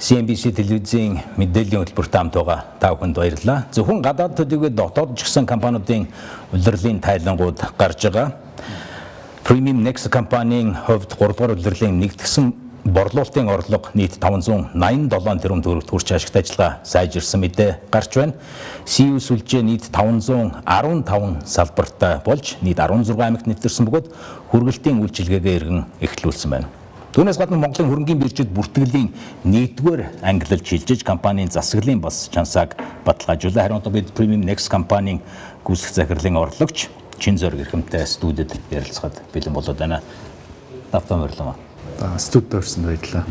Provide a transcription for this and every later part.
CNBC телевизийн мэдээллийн хөтөлбөрт хамт байгаа та бүхэнд баярлалаа. Зөвхөн гадаад төдийгүй дотоод ч гэсэн компаниудын улирлын тайлангууд гарч байгаа. Premium Next компанийн хувьд 3 дугаар улирлын нэгдсэн борлуулалтын орлого нийт 587 тэрбум төгрөгт хүрч ашигт ажиллагаа сайжирсан мэдээ гарч байна. CU сүлжээ нийт 515 салбартай болж нийт 16 аймагт нэвтэрсэн бөгөөд хүргэлтийн үйлчилгээгээ эргэн эхлүүлсэн байна. Түүнээс гадна Монголын хөрөнгийн биржид бүртгэлийн нэгдүгээр ангилал шилжиж компанийн засаглалын бас чансааг баталгаажуулаа. Харин одоо бид Premium Next компанийн гүйцэтгэх захирлын орлогч Чинзорг эрхэмтэй студид ярилцахад бэлэн болоод байна. Тавтан морилоо. За, студид орсонд баярлалаа.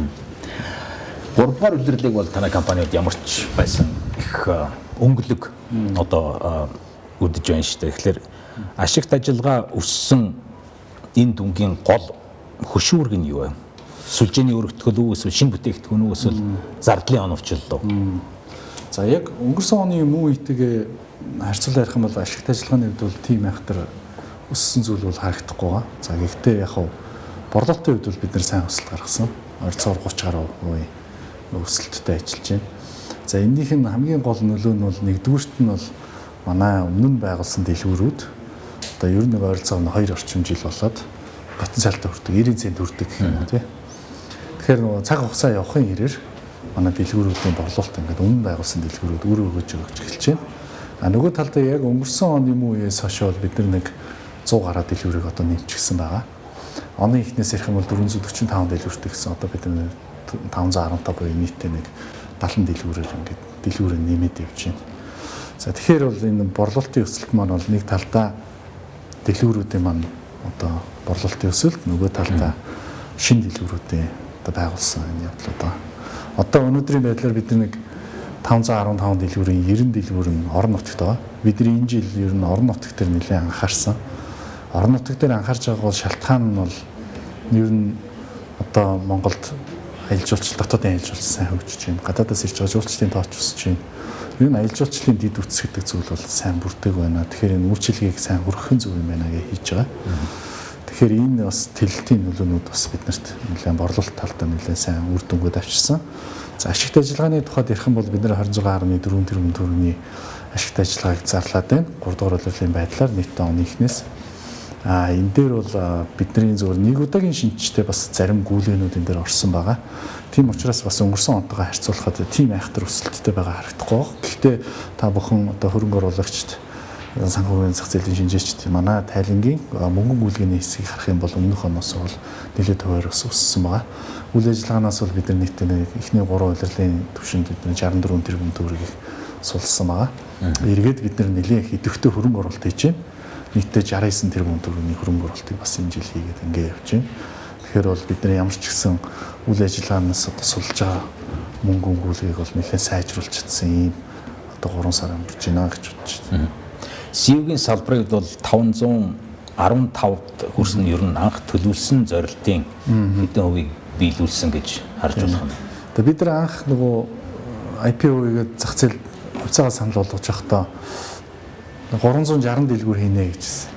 3 дугаар улирлыг бол танай компаниуд ямар ч байсан их өнгөлөг одоо үдэж байна шүү дээ. Тэгэхээр ашигт ажиллагаа өссөн энэ дүнгийн гол хөшүүрэг нь юу вэ? Сүлжээний өргөтгөл үү, эсвэл шинэ бүтээгдэхүүн үү, эсвэл зардлын оновчлол уу? За, яг өнгөрсөн оны мөн үетэйгээ харьцуулаад ярих юм бол ашигт ажиллагааны хувьд бол тийм айхтар өссөн зүйл бол харагдахгүй байгаа. За, гэхдээ яг хав борлуулалтын хувьд бол бид нэр сайн өсөлт гаргасан. Ойролцоогоор 30 гаруй хувийн өсөлттэй ажиллаж байна. За, энэнийх нь хамгийн гол нөлөө нь бол нэгдүгüрт нь бол манай өмнө нь байгуулсан дэлгүүрүүд одоо ер нь ойролцоогоор 2 орчим жил болоод потенциалтай хүрдэг, 90 цент хүрдэг гэх юм уу, тий. Тэгэхээр нөгөө цаг хугацаа явахын хэрээр манай дэлгүүрүүдийн борлуулалт ингээд өмнө байгуулсан дэлгүүрүүд үр өгөж өгч эхэлж байна. А нөгөө талдаа яг өнгөрсөн оны мөн үеэс хойш бол бид нар нэг 100 гаруй дэлгүүрийг одоо нэмчихсэн байгаа. Оны эхнээс ярих юм бол 445 дэлгүүртэй гэсэн, одоо бид нар 515 буюу нийтдээ нэг 70 дэлгүүрээр ингээд дэлгүүрээ нэмээд явж байна. За, тэгэхээр бол энэ борлуулалтын өсөлт маань бол нэг талдаа дэлгүүрүүдийн маань одоо борлуулалтын өсөлт, нөгөө талдаа шинэ дэлгүүрүүдийн одоо байгуулсан энэ явдлууд байгаа. Одоо өнөөдрийн байдлаар бид нэг 515 дэлгүүрийн 90 дэлгүүр нь орон нутагт байгаа. Бидний энэ жил ер нь орон нутаг дээр нэлээд анхаарсан. Орон нутаг дээр анхаарч байгаа бол шалтгаан нь бол ер нь одоо Монголд аялал жуулчлал, дотоодын аялал жуулчлал сайн хөгжиж байна. Гадаадаас ирж байгаа жуулчдын тооч өсөж байна. Ер нь аялал жуулчлалын дэд үтс гэдэг зүйл бол сайн бүрдэг байна. Тэгэхээр энэ үйлчилгээг сайн хүргэх зүйл юм байна гэж хийж байгаа. Тэгэхээр энэ бас тэлэлтийн нөлөөнүүд бас биднэрт нэлээд борлуулалт талдаа нэлээд сайн үр дүнгууд авчирсан. За, ашигт ажиллагааны тухайд ярих юм бол бид нар 26.4 тэрбум төгрөгийн ашигт ажиллагааг зарлаад байна. 3 дугаар улирлын байдлаар нийтдээ оны эхнээс. А энэ дээр бол бидний зөвхөн нэг удаагийн шинжтэй бас зарим гүйлгээнүүд энэ дээр орсон байгаа. Тийм учраас бас өнгөрсөн онтойгоо харьцуулахад тийм айхтар өсөлттэй байгаа харагдахгүй байна. Гэхдээ та бүхэн одоо хөрөнгө оруулагчид, санхүүгийн зах зээлийн шинжээчд манай тайлангийн мөнгөн гүйлгээний хэсгийг харах юм бол өмнөх оноос бол нэлээд хувиар бас өссөн байгаа. Үйл ажиллагаанаас бол бид нар нийтдээ нэг эхний 3 улирлын түвшинд бид нар 64 тэрбум төгрөгийг сулсан байгаа. Эргээд бид нар нэлээд их идэвхтэй хөрөнгө оруулалт хийж байна. Нийтдээ 69 тэрбум төгрөгийн хөрөнгө оруулалтыг бас энэ жил хийгээд ингээ явж байна. Тэгэхээр бол бид нар ямар ч гэсэн үйл ажиллагаанаас одоо сулж байгаа мөнгөн гүйлгээг бол нэлээд сайжруулж чадсан ийм одоо 3 сар өнгөрч байна гэж бодож байна. CU-гийн салбарын хувьд бол 515-д хүрсэн ер нь анх төлөвлөсөн зорилтын хэдэн хувийг биелүүлсэн гэж харж болох юм. Тэгээ бид нар анх нөгөө IPO-г зах зээл хувьцаагаа санал болгож байхдаа 360 дэлгүүр хийнэ гэжсэн.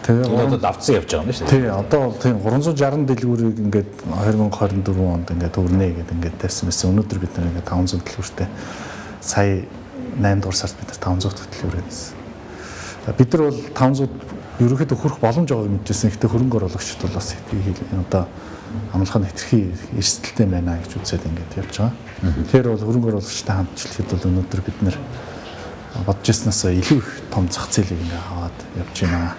Тэгээ одоо давцсан явж байгаа юм шүү дээ. Тий, одоо бол тийм 360 дэлгүүрийг ингээд 2024 онд ингээд өрнэ гэдээ ингээд тавьсан байсан. Өнөөдөр бид нар ингээд 500 дэлгүүртэй, сая 8 дугаар сард бид нар 500 дэлгүүр хийсэн. Бид нар бол 500 ерөнхийдөө хүрэх боломж байгааг мэдчихсэн. Гэхдээ хөрөнгө оруулагчид бол бас одоо амлах нь хэтэрхий эрсдэлтэй байна гэж үзээд ингээд явж байгаа. Тэгэхээр бол хөрөнгө оруулагчтай хамтчлахад бол өнөөдөр бид нар бодож ирснээс илүү их том зах зээлийг ингээ аваад явж байна.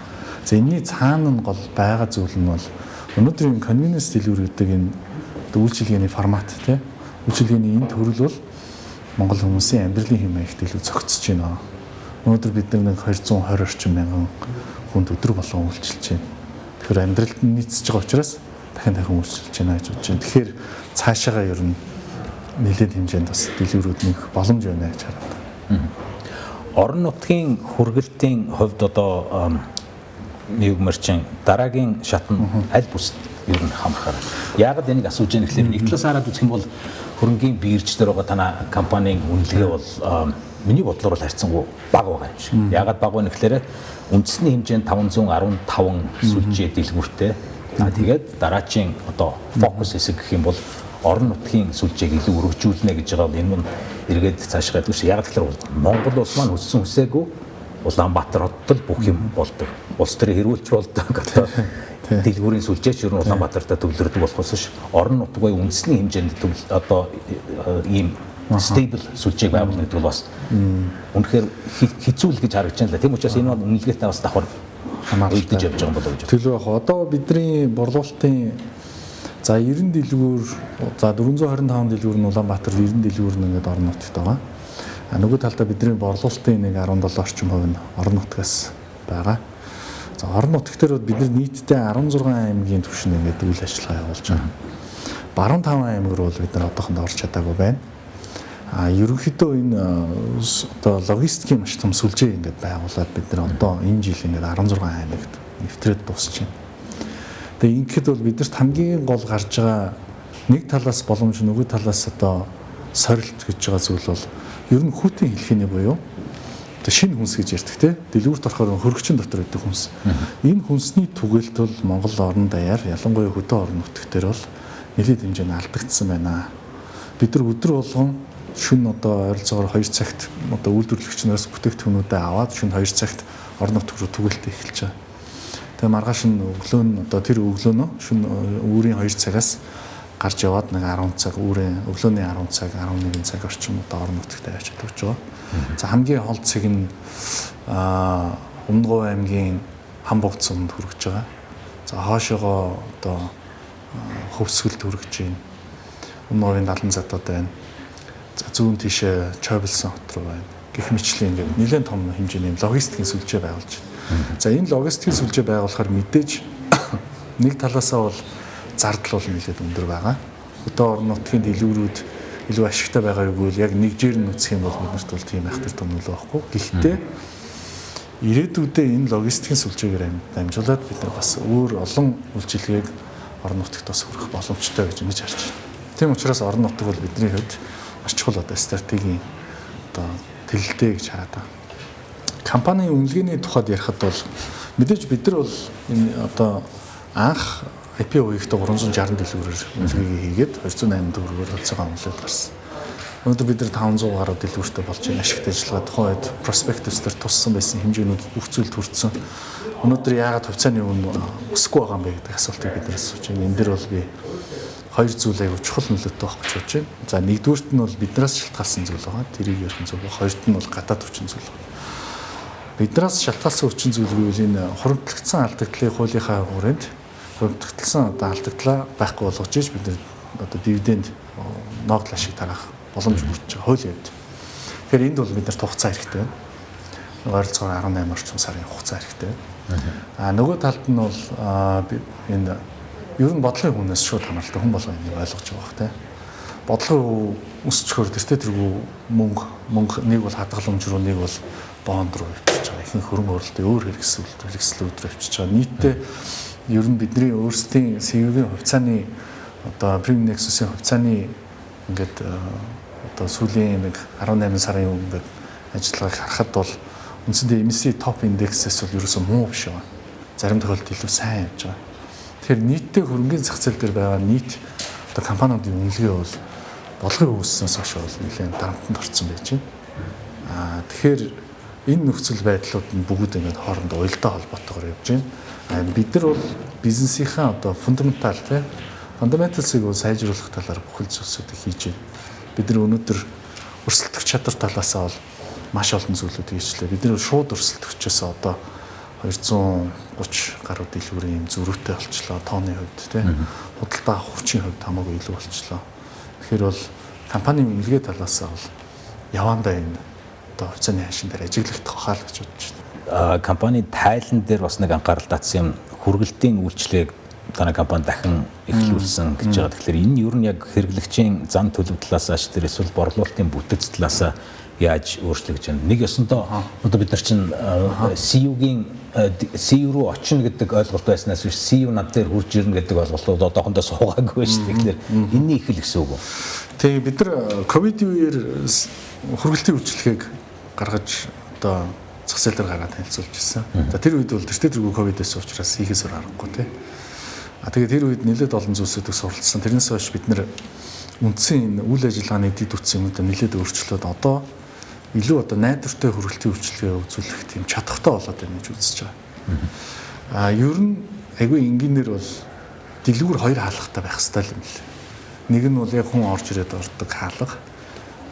За, энэний цаана нь гол байгаа зүйл нь бол өнөөдрийн convenience дэлгүүр гэдэг энэ үйлчилгээний формат, тий. Үйлчилгээний энэ төрөл бол Монгол хүмүүсийн амьдралын хэм маягт илүү зохицож байна. Өнөөдөр бид нар нэг 220 орчим мянган хүнд өдөр болгон үйлчилж байна. Тэгэхээр амьдралд нь нийцэж байгаа учраас дахин дахин үйлчилж байна гэж бодож байна. Тэгэхээр цаашаага ер нь нэлээд хэмжээнд бас дэлгүүрүүд нөх боломж байна гэж хараад байна. Орон нутгийн хүргэлтийн хувьд одоо нэг мөрчин дараагийн шат нь аль бүс ер нь хамрахаар. Яагаад энийг асууж яах гэхээр нэг талаас хараад үзэх юм бол хөрөнгийн бирж дээр байгаа танай компанийн үнэлгээ бол миний бодлоор бол харьцангуй бага байгаа юм шиг. Яагаад бага вэ гэхээр үндэсний хэмжээнд 515 сүлжээ дэлгүүртэй. За, тэгээд дараачийн одоо фокус хэсэг гэх юм бол Орон нутгийн сүлжээг илүү өргөжүүлнэ гэж байгаа бол энэ нь эргээд цаашгаа яддаг ш. Яг тэгэхээр Монгол улс маань хүссэн хүсээгүй Улаанбаатар хотод л бүх юм болдог. Улс төрийн хэрүүлч болдог. Одоо дэлгүүрийн сүлжээч ер нь Улаанбаатарт төвлөрдөг болохоос ш. Орон нутг буюу үндэсний хэмжээнд одоо ийм stable сүлжээг байгуулна гэдэг бол бас үнэхээр хэцүү л гэж харагдаж байна л да. Тийм учраас энэ бол үнэлгээтэй бас давхар хамааралтай явж байгаа юм болов уу гэж. Төлөв яг одоо бидний борлуулалтын за 90 дэлгүүр, за 425 дэлгүүр нь Улаанбаатар, 90 дэлгүүр нь ингээд орон нутагт байгаа. А нөгөө талдаа бидний борлуулалтын нэг 17 орчим хувь нь орон нутгаас байгаа. За орон нутаг дээр бид нар нийтдээ 16 аймгийн түвшинд ингээд үйл ажиллагаа явуулж байгаа. Баруун 5 аймаг руу бид нар одоохондоо орж чадаагүй байна. А ерөнхийдөө энэ одоо логистикийн маш том сүлжээ ингээд байгуулад бид нар одоо энэ жил ингээд 16 аймагт нэвтрээд дуусч байна. Тэгээ ингэхэд бол бидэрт хамгийн гол гарч байгаа нэг талаас боломж, нөгөө талаас одоо сорилт гэж байгаа зүйл бол ер нь хүйтэн хэлхийний буюу одоо шинэ хүнс гэж ярьдаг те. Дэлгүүрт орохоор хөргөчн дотор байдаг хүнс. Энэ хүнсний түгэлт бол Монгол орон даяар ялангуяа хөдөө орон нутаг дээр бол нэлээд хэмжээнд алдагдсан байна. Бид нар өдөр болгон шөнө одоо ойролцоогоор 2 цагт одоо үйлдвэрлэгчнээс бүтээгдэхүүнүүдээ аваад шөнө 2 цагт орон нутг руу түгэлт эхэлж байгаа. Тэгээ маргааш нь өглөө нь одоо тэр өглөөнөө шөнө үүрийн 2 цагаас гарч яваад нэг 10 цаг үүрийн өглөөний 10 цаг 11 цаг орчим одоо орон нутагт авчиж өгч байгаа. За хамгийн хол цэг нь Өмнө Говь аймгийн Хамбогц сумд хүрэж байгаа. За хоошоогоо одоо Хөвсгөлд хүрэж байна. Өмнө Говийн 70 задууд байна. За зүүн тийшээ Чойболсон хот руу байна. Гэх мэтчлэн ингээд нэлээд том хэмжээний логистикийн сүлжээ байгуулж байна. За энэ логистикийн сүлжээ байгуулахаар мэдээж нэг талаасаа бол зардал бол нэлээд өндөр байгаа. Одоо орон нутгийн дэлгүүрүүд илүү ашигтай байгаа юу гэвэл яг нэгжээр нь үзэх юм бол биднэрт бол тийм айхтар том нөлөө байхгүй. Гэхдээ ирээдүйдээ энэ логистикийн сүлжээгээр дамжуулаад бид нар бас өөр олон үйлчилгээг орон нутагт бас хүргэх боломжтой гэж ингэж харж байна. Тийм учраас орон нутаг бол бидний хувьд маш чухал одоо стратегийн одоо тэлэлтэй гэж хараад байгаа. Компанийн үнэлгээний тухайд ярихад бол мэдээж бид нар бол энэ одоо анх IPO хийхдээ 360 дэлгүүрээр үнэлгээгээ хийгээд 208 төгрөгөөр холцоогоо үнэлээд гарсан. Өнөөдөр бид нар 500 гаруй дэлгүүртэй болж байна. Ашигт ажиллагаа тухайн үед проспектус дээр туссан байсан хэмжээнүүд бүх зүйлд хүрсэн. Өнөөдөр яагаад хувьцааны үн өсөхгүй байгаа юм бэ гэдэг асуултыг бид нар асууж байна. Энэ дээр бол би хоёр зүйл аягүй чухал нөлөөтэй байх гэж бодож байна. За нэгдүгüрт нь бол биднээс шалтгаалсан зүйл байгаа. Тэрийг ярих нь зөв. Хоёрт нь бол гадаад хүчин зүйл байна. Биднээс шалтгаалсан хүчин зүйл гэвэл энэ хуримтлагдсан алдагдлын хуулийнхаа хүрээнд хуримтлагдсан одоо алдагдлаа байхгүй болгож иж бид нар одоо дивиденд ногдол ашиг тараах боломж бүрдэж байгаа хуулийн хувьд. Тэгэхээр энд бол бид нарт хугацаа хэрэгтэй байна. Ойролцоогоор 18 орчим сарын хугацаа хэрэгтэй байна. А нөгөө талд нь бол энэ ер нь бодлогын хүнээс шууд хамааралтай хүн болгон энийг ойлгож байгаа бох те. Бодлогын өсчхөр тэртээ тэргүй мөнгө нэг бол хадгаламж руу, нэг бол бонд руу явчихж байгаа. Ихэнх хөрөнгө оруулалтын өөр хэрэгслүүд рүү явчихж байгаа. Нийтдээ ер нь бидний өөрсдийн CU-гийн хувьцааны одоо Premium Nexus-ийн хувьцааны ингээд одоо сүүлийн нэг 18 сарын өмнө ингээд ажиллагааг харахад бол үндсэндээ MSCI топ индексээс бол ерөөсөө муу биш байгаа. Зарим тохиолдолд илүү сайн явж байгаа. Тэгэхээр нийтдээ хөрөнгөний зах зээл дээр байгаа нийт одоо компаниудын үнэлгээ бол бодлогын үүссэнээс хойш бол нэлээд дарамтанд орсон байж байна. Аа тэгэхээр энэ нөхцөл байдлууд нь бүгд ингээд хоорондоо уялдаа холбоотойгоор явж байна. Аа бид нар бол бизнесийнхаа одоо фундаментал тий фундаменталсыг бол сайжруулах талаар бүхэл зүйлсүүдийг хийж байна. Бид нар өнөөдөр өрсөлдөх чадвар талаасаа бол маш олон зүйлүүд хийжлээ. Бид нар шууд өрсөлдөгчөөс одоо 230 гаруй дэлгүүрийн юм зөрүүтэй болчлоо. Тооны хувьд тий. Худалдаа авах хүчийн хувьд хамаагүй илүү болчлоо. Тэгэхээр бол компанийн үнэлгээ талаасаа бол явандаа энэ одоо хувьцааны хашин дээр ажиглагдах хаа л гэж бодож байна. Компани тайлан дээр бас нэг анхаарал татсан юм хүргэлтийн үйлчлэгийг танай компани дахин эхлүүлсэн гэж байгаа. Тэгэхээр энэ ер нь яг хэрэглэгчийн зан төлөв талаас аш тэр эсвэл борлуулалтын бүтэц талаас яаж өөрчлөгдөж байна? Нэг ёсондоо одоо бид нар чинь CU-гийн CU руу очино гэдэг ойлголт байснаас биш CU над дээр хурж ирнэ гэдэг ойлголт одоохондоо суугаагүй шүү дээ. Тэгэхээр энэний эхэл гэсэн үг үү? Тэгээ бид нар ковид үеэр хүргэлтийн үйлчлэгийг гаргаж одоо зах зээл дээр гаргаад танилцуулж ирсэн. За тэр үед бол тэртээ тэргүй ковид байсан учраас хийхээс өөр аргагүй тий. А тэгээ тэр үед нэлээд олон зүйлсүүдийг суралцсан. Тэрнээс хойш бид нар үндсэн энэ үйл ажиллагааны дэд үтсэн юмудаа нэлээд өөрчлөөд одоо илүү одоо найдвартай хүргэлтийн үйлчилгээ үзүүлэх тийм чадхтай болоод байна гэж үзэж байгаа. Аа ер нь айгүй энгийнээр бол дэлгүүр хоёр хаалгатай байх хэрэгтэй юм лээ. Нэг нь бол яг хүн орж ирээд ордог хаалга.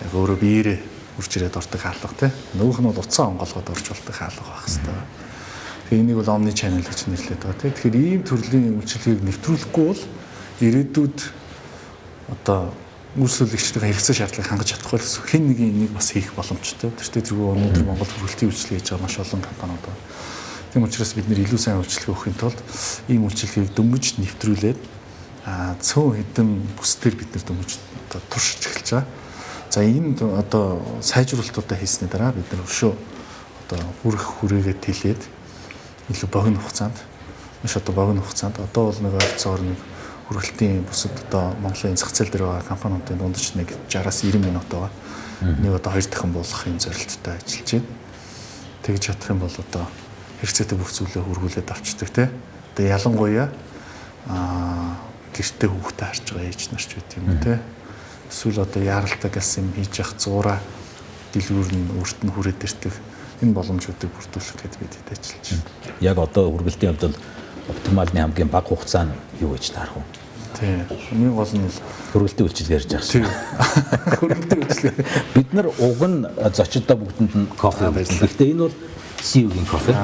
Яг өөрөө биеэрээ үрж ирээд ордог хаалга тий. Нөгөөх нь бол утсаа онгоолгоод орж болдог хаалга байх хэрэгтэй. Тэгээ энийг бол omni channel гэж нэрлэдэг байгаа тий. Тэгэхээр ийм төрлийн үйлчилгээг нэвтрүүлэхгүй бол ирээдүйд одоо үйлчлүүлэгчдийн хэрэгцээ шаардлагыг хангаж чадахгүй л хэн нэгэн энийг бас хийх боломжтой. Тэртээ тэргүй өнөөдөр Монгол хүргэлтийн үйлчилгээ хийж байгаа маш олон компаниуд байна. Тийм учраас бид нэр илүү сайн үйлчилгээ өгөхийн тулд ийм үйлчилгээг дөнгөж нэвтрүүлээд цөөн хэдэн бүсдэр бид нэр дөнгөж одоо туршиж эхэлж байгаа. За энэ одоо сайжруулалтуудаа хийсний дараа бид нар өшөө одоо хүрэх хүрээгээ тэлээд илүү богино хугацаанд маш одоо богино хугацаанд одоо бол нэг ойролцоогоор нэг хүргэлтийн бусад одоо Монголын зах зээл дээр байгаа компаниудын дундаж нэг 60-аас 90 минут байгаа. Нэг одоо 2 дахин буулгах юм зорилттой ажиллаж байна. Тэгж чадах юм бол одоо хэрэгцээтэй бүх зүйлээ хүргүүлээд авчдаг тий. Одоо ялангуяа гэртээ хүүхдээ харж байгаа ээж нар ч байт юм уу тий. Эсвэл одоо яаралтай гэсэн юм хийж явах зуураа дэлгүүр нь өөрт нь хүрээд ирдэг энэ боломжуудыг бүрдүүлэх гээд бид ажиллаж байна. Яг одоо хүргэлтийн хувьд бол оптималны хамгийн бага хугацаа нь юу гэж таарах вэ? Тийм. Хамгийн гол нь хүргэлтийн үйлчилгээ ярьж байгаа шээ. Хүргэлтийн үйлчилгээ. Бид нар уг нь зочдоо бүгдэнд нь кофе өгдөг. Гэхдээ энэ бол CU-гийн кофе.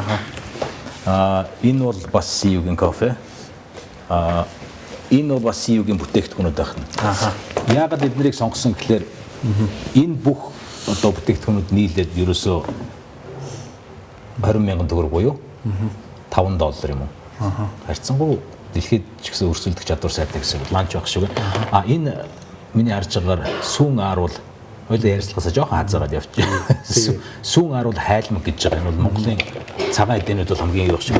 Энэ бол бас CU-гийн кофе. Энэ бол бас CU-гийн бүтээгдэхүүнүүд байна. Яагаад эднэрийг сонгосон гэхлээр энэ бүх одоо бүтээгдэхүүнүүд нийлээд ерөөсөө 20 мянган төгрөг буюу $5 юм уу? Харьцангуй дэлхийд ч гэсэн өрсөлдөх чадвар сайтай гэсэн ланч байх шиг байна. Энэ миний харж байгаагаар сүүн аар бол хоёулаа ярилцлагасаа жоохон хазаараад явчих. Сүүн аар бол хайлмаг гэж байгаа. Энэ бол Монголын цагаан эдэнүүд бол хамгийн юу шиг.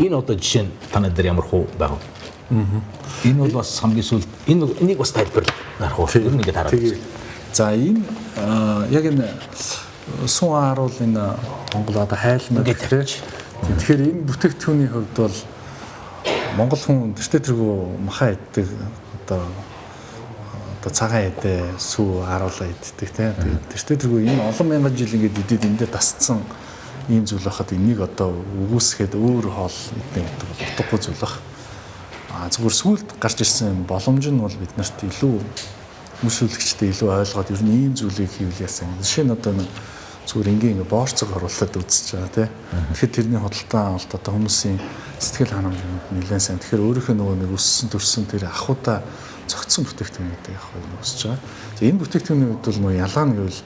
Энэ одоо жишээ нь танай дээр ямар хуу байв? Энэ бол бас хамгийн сүүлд энэ энийг бас тайлбарлах уу? Тэр нэгэд хараад байна. За энэ яг энэ сүүн аар бол энэ Монгол одоо хайлмаг гэх. Тэгэхээр энэ бүтээгдэхүүний хувьд бол Монгол хүн тэртээ тэргүй махаа иддэг одоо цагаан эдээ сүү харуулаа иддэг тийм. Тэгээд тэртээ тэргүй энэ олон мянган жил ингээд идэд эндээ тасцсан ийм зүйл байхад энийг одоо үгүйсгээд өөр хоол идэнэ гэдэг бол утгагүй зүйл баг. Зүгээр сүүлд гарч ирсэн боломж нь бол бид нарт илүү үйлчлүүлэгчдэд илүү ойлгоод ер нь ийм зүйлийг хийвэл яасан. Жишээ нь одоо нэг зүгээр энгийн ингээ боорцог оруулаад үзэж байгаа тий. Тэгэхээр тэрний худалдаа авалт одоо хүмүүсийн сэтгэл ханамж нэлээд сайн. Тэгэхээр өөрийнхөө нөгөө нэг өссөн төрсөн тэр ахуйдаа зохицсон бүтээгдэхүүнүүдийг авах гэж өсөж байгаа. За энэ бүтээгдэхүүний хувьд бол нөгөө ялгаа нь гэвэл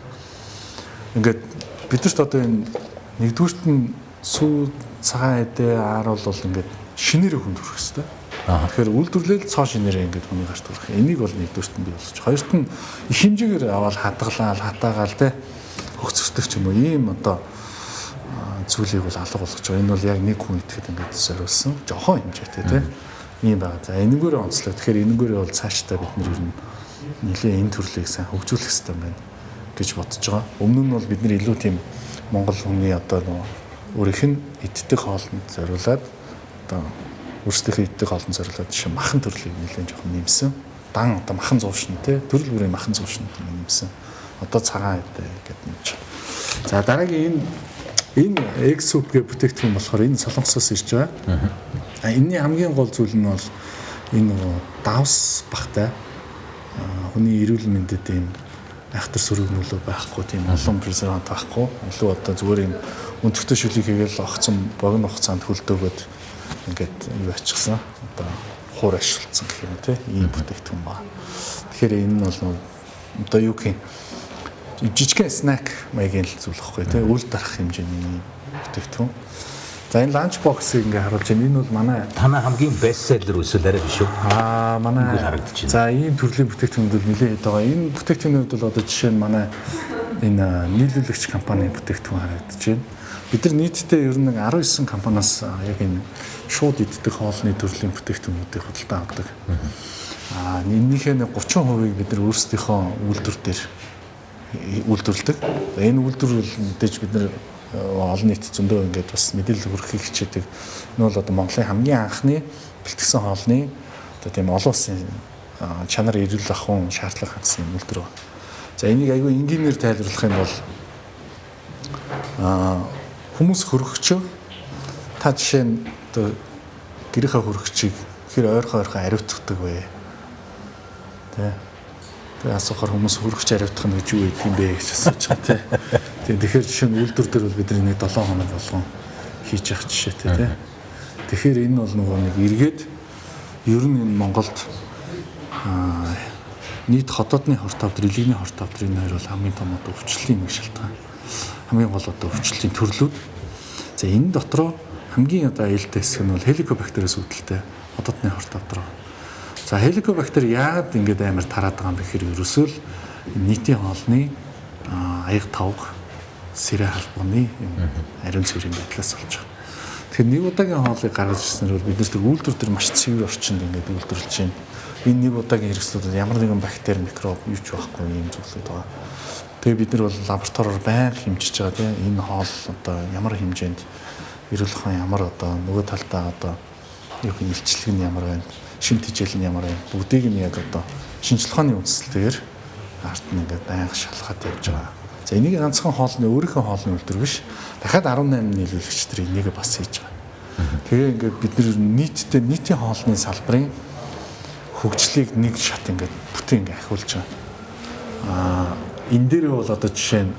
ингээд бидэрт одоо энэ нэгдүгüрт нь сүү цагаан эдээ аар бол ингээд шинээр хүнд хүрэх хэвээр. Тэгэхээр үйлдвэрлэл цоо шинээрээ ингээд хүний гарт хүрэх. Энийг бол нэгдүгüрт нь бий болгож. Хоёрт нь их хэмжээгээр аваад хадгалаад хатаагаал тий хөгцөртөх ч юм уу ийм одоо зүйлийг бол алга болгож байгаа. Энэ бол яг нэг хүн идэхэд ингээд зориулсан жохон хэмжээтэй тийм ийм байгаа. За энэгээр онцлог. Тэгэхээр энэгээр бол цаашдаа бид нэр ер нь нэлээд энэ төрлийг сайн хөгжүүлэх хэрэгтэй байна гэж бодож байгаа. Өмнө нь бол бид нэр илүү тийм Монгол хүний одоо нөгөө өөрийнх нь иддэг хоолнд зориулаад одоо өөрсдийнхөө иддэг хоолнд зориулаад жишээ махан төрлийг нэлээд жохон нэмсэн. Дан одоо махан зуушин тий төрөл бүрийн махан зуушин нэмсэн. Одоо цагаан эдээ гэдэг юм чи. За дараагийн энэ egg soup гэх бүтээгдэхүүн болохоор энэ Солонгосоос ирж байгаа. Энэний хамгийн гол зүйл нь бол энэ нөгөө давс багтай хүний эрүүл мэндэд ийм айхтар сөрөг нөлөө байхгүй тийм олон презервант байхгүй. Илүү одоо зүгээр юм өнтөгтэй шүлийг хийгээл огцон богино хугацаанд хөлдөөгөөд ингээд юу ачсан. Одоо хуур ашигласан гэх юм тий ийм бүтээгдэхүүн байна. Тэгэхээр энэ нь бол одоо юу гэх юм жижигхэн снэк маягийн л зүйл байхгүй тий үл дарах хэмжээний бүтээгдэхүүн. За энэ ланч боксыг ингээ харуулж байна. Энэ бол манай танай хамгийн best seller эсвэл арай биш үү? Манай харагдаж байна. За ийм төрлийн бүтээгдэхүүнүүд бол нэлээд хэд байгаа. Энэ бүтээгдэхүүний хувьд бол одоо жишээ нь манай энэ нийлүүлэгч компанийн бүтээгдэхүүн харагдаж байна. Бид нар нийтдээ ер нь 19 компаниас яг энэ шууд иддэг хоолны төрлийн бүтээгдэхүүнүүдийг худалдаа авдаг. Энэнийхээ 30%-ийг бид нар өөрсдийнхөө үйлдвэр дээр үйлдвэрлэдэг. Энэ үйлдвэр бол мэдээж бид нар олон нийт зөндөө ингээд бас мэдээлэл хүргэхийг хичээдэг. Энэ бол одоо Монголын хамгийн анхны бэлтгэсэн хоолны одоо тийм олон улсын чанар, эрүүл ахуйн шаардлага хангасан юм үйлдвэр байна. За, энийг айгүй энгийнээр тайлбарлах юм бол хүмүүс хөргөгчөө, та жишээ нь одоо гэрийнхээ хөргөгчийг хэр ойрхон ойрхон ариутгадаг вэ? Тэ. Тэгээ асуухаар хүмүүс хөргөгч ариутгах нь гэж юу гэдэг юм бэ гэж асууж байгаа, тэ. Тэгээ тэгэхээр жишээ нь үйлдвэр дээр бол бид нэг 7 хоног болгон хийж явах жишээтэй, тэ. Тэгэхээр энэ бол нөгөө нэг эргээд ер нь энэ Монголд нийт ходоодны хорт хавдар, элэгний хорт хавдар, энэ хоёр бол хамгийн том одоо өвчлөлийн нэг шалтгаан. Хамгийн гол одоо өвчлөлийн төрлүүд. За, энэ дотроо хамгийн одоо аюултай хэсэг нь бол хеликобактериас үүдэлтэй ходоодны хорт хавдар. За, хеликобактер яагаад ингэж амар тараад байгаа юм бэ гэхээр ерөөсөө л нийтийн хоолны аяг тавг, сэрэ халбаны юм ариун цэврийн байдлаас болж байгаа. Тэгэхээр нэг удаагийн хоолыг гаргаж ирснээр бол бид нар тэр үйлдвэр дээр маш цэвэр орчинд ингээд үйлдвэрлэж байна. Энэ нэг удаагийн хэрэгслүүд ямар нэгэн бактери, микроб юу ч байхгүй юм зүйлүүд байгаа. Тэгээ бид нар бол лабораториор байнга хэмжиж байгаа, тийм, энэ хоол одоо ямар хэмжээнд эрүүл ахуйн, ямар одоо нөгөө талдаа одоо юу гэх илчлэг нь ямар байна, шим тэжээл нь ямар байна, бүгдийг нь яг одоо шинжлэх ухааны үзэлтэйгээр ард нь ингээд байнга шалгаад явж байгаа. За, энийг ганцхан хоолны, өөрийнхөө хоолны үйлдвэр биш. Дахиад 18 нийлүүлэгч нар энийг бас хийж байгаа. Тэгээ ингээд бид нар нийтдээ нийтийн хоолны салбарын хөгжлийг нэг шат ингээд бүтэн ингээд ахиулж байгаа. Энэ дээр бол одоо жишээ нь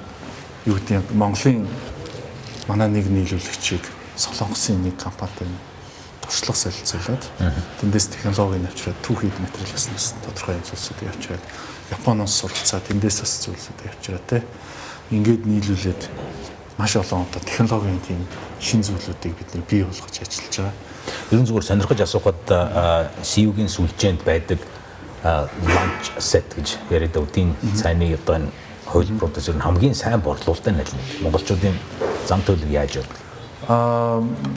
юу гэдэг юм, Монголын манай нэг нийлүүлэгчийг Солонгосын нэг компанитай туршлага солилцуулаад, тэндээс технологиг авчираад, түүхийд материалаас нь тодорхой юм зүйлсүүдийг авчираад, Японоос суралцаа, тэндээс бас зүйлсүүдийг авчираад, те, ингээд нийлүүлээд маш олон одоо технологийн тийм шин зүйлүүдийг бид нар бий болгож ажиллаж байгаа. Ер нь зүгээр сонирхож асуухад CU-гийн сүлжээнд байдаг lunch set гэж яриад өдийн цайны одоо энэ хувилбаруудаас ер нь хамгийн сайн борлуулалттай нь аль нь? Монголчуудын зам төлөв яаж явдаг?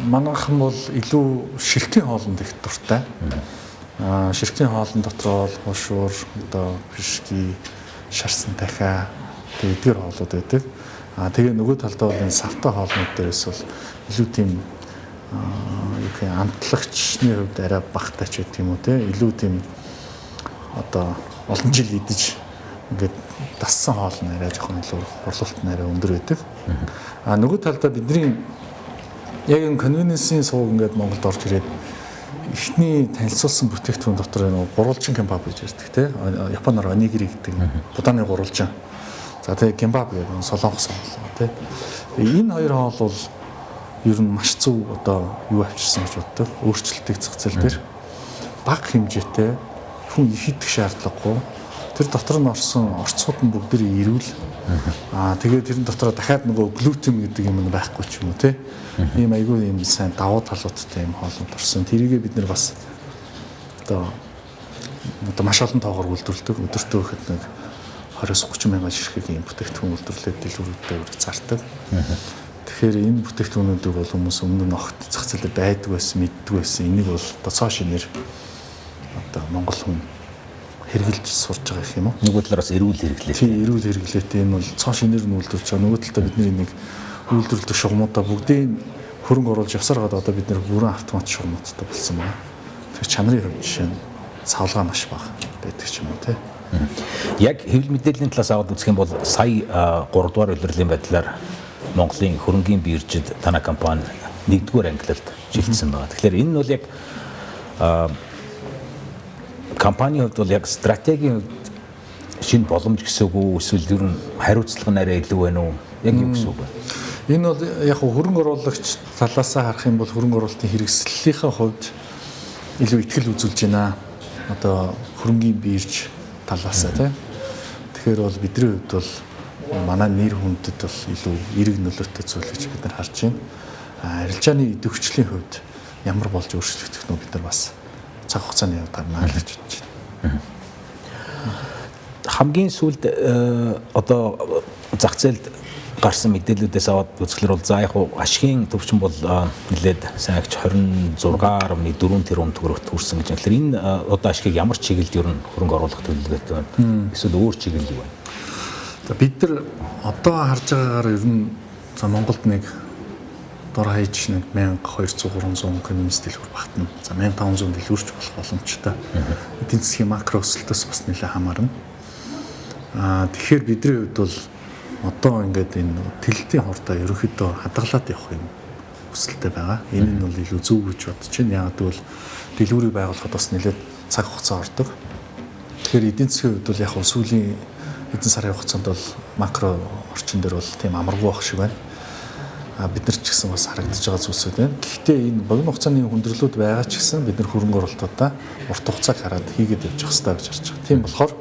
Манайхан бол илүү шилтийн хоолнд их дуртай. Шилтийн хоолн дотор бол хушуур, одоо пирожки, шарсан дахиа, тэгээ эдгээр хоолууд байдаг. Тэгээ нөгөө талдаа бол энэ савтай хоолнууд дээрээс бол илүү тийм юу гэх юм, амтлагчны хувьд арай багатай ч байдаг юм уу, те, илүү тийм одоо олон жил идэж ингээд дассан хоол нь арай жоохон илүү борлуулалт нь арай өндөр байдаг. Нөгөө талдаа бидний яг энэ convenience-ийн сувг ингээд Монголд орж ирээд эхний танилцуулсан бүтээгдэхүүн дотор энэ гурвалжин кимбаб гэж ярьдаг, те, Японоор онигири гэдэг будааны гурвалжин. За, тэгээ кимбаб гэдэг солонгос хоол, те. Энэ хоёр хоол бол ер нь маш зөв одоо юу авчирсан гэж боддог. Өөрчлөлтийг зах зээл дээр бага хэмжээтэй, хүн их идэх шаардлагагүй. Тэр дотор нь орсон орцууд нь бүгд эрүүл. Тэгээд тэрэн дотор дахиад нөгөө глютен гэдэг юм байхгүй ч юм уу, те. Ийм айгүй ийм сайн давуу талуудтай юм хоолнд орсон. Тэрийгээ бид нар бас одоо маш олон тоогоор үйлдвэрлэдэг. Өдөртөө гэхэд нэг 20-30 мянган ширхэг ийм бүтээгдэхүүн үйлдвэрлээд дэлгүүрүүдэд үрг зардаг. Тэгэхээр энэ бүтээгдэхүүнүүдийг бол хүмүүс өмнө нь огт зах зээлээр байдаг байсан, мэддэг байсан. Энийг бол одоо цоо шинээр одоо монгол хүн хэрэгжилж сурж байгаа гэх юм уу? Нөгөө талаар бас эрүүл хэрэглээ. Тийм, эрүүл хэрэглээтэй, энэ бол цоо шинээр нь үйлдвэрлэж байгаа. Нөгөө талдаа бид нэг үйлдвэрлэдэг шугамудаа бүгдийг хөрөнгө оруулж явсаар байгаа, одоо бид нар бүрэн автомат шугамуудтай болсон байна. Тэгэхээр чанарын хувьд жишээ нь савлгаа маш бага байдаг ч юм уу, тий. Яг хэвлэл мэдээллийн талаас аваад үзэх юм бол сая 3 дугаар улирлын байдлаар Монголын хөрөнгийн биржид танай компани 1-р ангилалд шилжсэн байгаа. Тэгэхээр энэ нь бол яг компанийн хувьд бол яг стратегийн хувьд шинэ боломж гэсэн үг үү, эсвэл ер нь хариуцлага нь арай илүү байна уу? Яг юу гэсэн үг вэ? Энэ бол яг хөрөнгө оруулагч талаасаа харах юм бол хөрөнгө оруулалтын хэрэгслэлийнхээ хувьд илүү итгэл үзүүлж байна. Одоо хөрөнгийн бирж талаасаа, тийм. Тэгэхээр бол бидний хувьд бол манай нэр хүндэд бол илүү эерэг нөлөөтэй зүйл гэж бид нар харж байна. Арилжааны идэвхжлийн хувьд ямар болж өөрчлөгдөх нь бид нар бас цаг хугацааны явдаар гарна л гэж бодож байна. Хамгийн сүүлд одоо зах зээлд гарсан мэдээллүүдээс аваад үзэхлээр бол за яг ашигын төвчин бол нэлээд сайн агч 26.4 тэрбум төгрөгт хүрсэн гэж. Тэгэхээр энэ одоо ашигыг ямар чиглэлд ер нь хөрөнгө оруулах төлөвлөгөөтэй байна? Эсвэл өөр чиглэл юу вэ? За, бид нар одоо харж байгаагаар ер нь за Монголд нэг Дор хаяж нэг 1200 300 convenience дэлгүүр багтана. За, 1500 дэлгүүрч болох боломжтой. Эдийн засгийн макро өсөлтөөс бас нэлээд хамаарна. Тэгэхээр бидний хувьд бол одоо ингээд энэ тэлэлтийн хурдаа ерөнхийдөө хадгалаад явах юм хүсэлтэй байгаа. Энэ нь бол илүү зөв гэж бодож байна. Яагаад гэвэл дэлгүүрийг байгуулахад бас нэлээд цаг хугацаа ордог. Тэгэхээр эдийн засгийн хувьд бол яг сүүлийн хэдэн сарын хугацаанд бол макро орчин дээр бол тийм амаргүй байх шиг байна. Бид нар ч гэсэн бас харагдаж байгаа зүйлсүүд байна. Гэхдээ энэ богино хугацааны хүндрэлүүд байгаа ч гэсэн бид нар хөрөнгө оруулалтуудаа урт хугацааг хараад хийгээд явж явах хэрэгтэй гэж харж байгаа. Тийм болохоор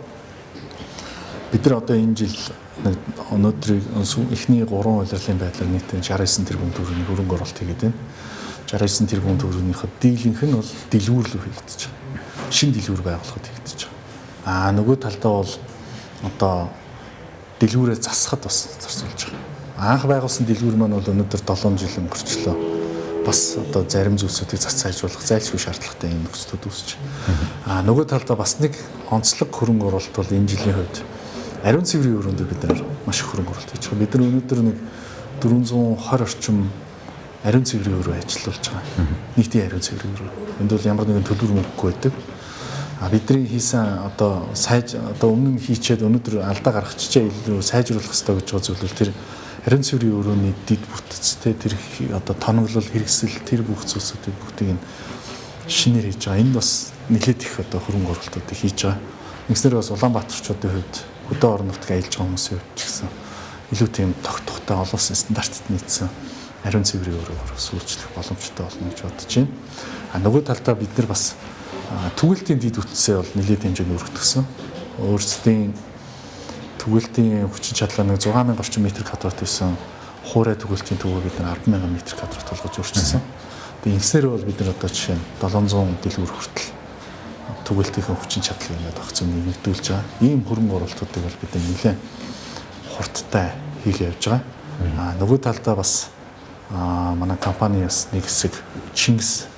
бид нар одоо энэ жил нэг өнөөдрийг эхний 3 улирлын байдлаар нийтдээ 69 тэрбум төгрөгийн хөрөнгө оруулалт хийгээд байна. 69 тэрбум төгрөгнийхөө дийлэнх нь бол дэлгүүр рүү хийгдэж байгаа. Шинэ дэлгүүр байгуулахад хийгдэж байгаа. Нөгөө талдаа бол одоо дэлгүүрээ засахад бас зарцуулж байгаа. Анх байгуулсан дэлгүүр маань бол өнөөдөр 7 жил өнгөрчлөө. Бас одоо зарим зүйлсүүдийг зас сайжруулах зайлшгүй шаардлагатай юм нөхцөлүүд үүсэж байна. Нөгөө талдаа бас нэг онцлог хөрөнгө оруулалт бол энэ жилийн хувьд ариун цэврийн өрөөнд бид нар маш их хөрөнгө оруулалт хийж байгаа. Бид нар өнөөдөр нэг 420 орчим ариун цэврийн өрөө ажиллуулж байгаа. Нийтийн ариун цэврийн өрөө. Энд бол ямар нэгэн төлбөр мөнгөгүй байдаг. Бидний хийсэн одоо сайж одоо өмнө нь хийчээд өнөөдөр алдаа гаргачихжээ, илүү сайжруулах хэрэгтэй гэж байгаа зүйл бол тэр ариун цэврийн өрөөний дэд бүтцтэй тэр одоо тоноглол, хэрэгсэл, тэр бүх зүйлсүүдийг бүгдийг нь шинээр хийж байгаа. Энд бас нэлээд их одоо хөрөнгө оруулалтуудыг хийж байгаа. Нэгснээр бас Улаанбаатарчуудын хувьд, хөдөө орон нутгийг аялж байгаа хүмүүсийн хувьд ч гэсэн илүү тийм тогтвортой, олон улсын стандартад нийцсэн ариун цэврийн өрөөр үйлчлэх боломжтой болно гэж бодож байна. Нөгөө талдаа бид нар бас түгэлтийн дэд бүтцээ бол нэлээд хэмжээнд өргөтгсөн. Өөрсдийн түгэлтийн хүчин чадлаа нэг 6000 орчим метр квадрат байсан хуурай түгэлтийн түгээ бид нар 100000 метр квадрат болгож өөрчилсөн. Тэгээ ингэснээр бол бид нар одоо жишээ нь 700 дэлгүүр хүртэл түгэлтийн хүчин чадлыг ингээд огцом нэмэгдүүлж байгаа. Ийм хөрөнгө оруулалтуудыг бол бид нэлээд хурдтай хийгээ явж байгаа. Нөгөө талдаа бас манай компани бас нэг хэсэг Чингис